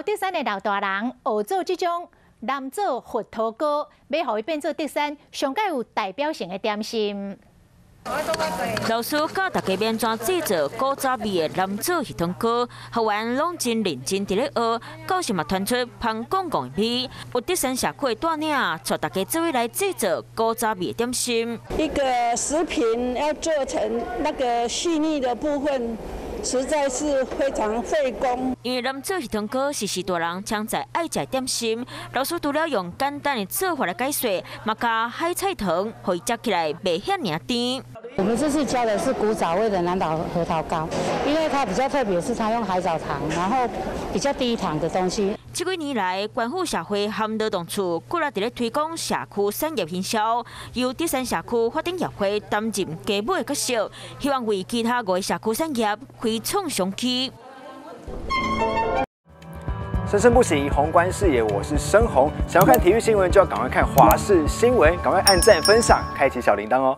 德山的老大人學做這種南棗核桃糕，欲予伊變做德山上蓋有代表性的點心。老師教大家欲按怎製作古早味的南棗核桃糕，學員攏真認真佇咧學，教授嘛傳出芳公公的味。有德山社區的帶領，帶大家做伙來製作古早味的點心。一個食品要做成那個細膩的部分，實在是非常費工。因為南棗核桃糕是序大人常在愛食點心，老師除了用簡單的做法來解說，嘛加海菜糖，予伊食起來袂遐爾甜。我們這次教的是古早味的南島核桃糕，因為它比較特別，是它用海藻糖，然後比較低糖的東西。這幾年來，關府社會和勞動處閣來佇咧推廣社區產業行銷，由德山社區發展協會擔任家母的角色，希望為其他五个社區產業開創商機。生生不息，宏觀視野，我是生宏。想要看體育新聞，就要趕快看華視新聞，趕快按讚分享，開啟小鈴鐺哦。